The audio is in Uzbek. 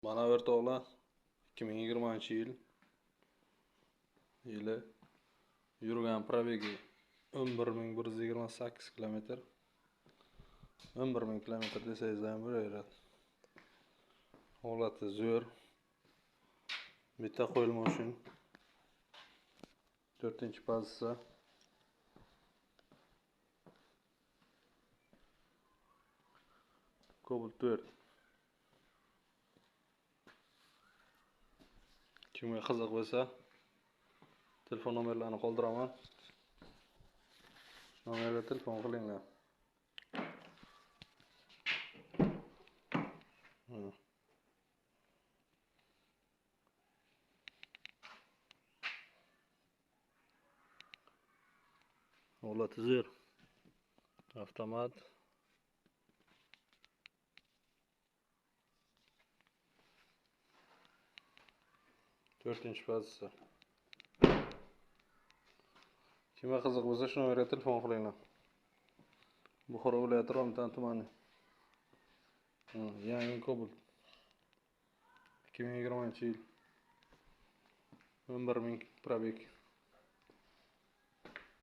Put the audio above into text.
Mana o'rtoqlar, 2020-yil yili yurgan probegi 11128 kilometr. 11000 kilometr desangiz ham bo'laveradi. Holati zo'r. Bitta qo'yilma uchun 4-pozitsiya. Cobalt 4. Kimga qiziq bo'lsa, telefon nomerlarini qoldiraman. Shu nomerga telefon qilinglar. Holati zo'r. Avtomat. 4-pozitsiya. Kimga qiziq bo'lsa, shu nomerga telefon qilinglar. Buxoro viloyati Romitan tumani. Yangi Cobalt. 2020-yil. 11000 probeg.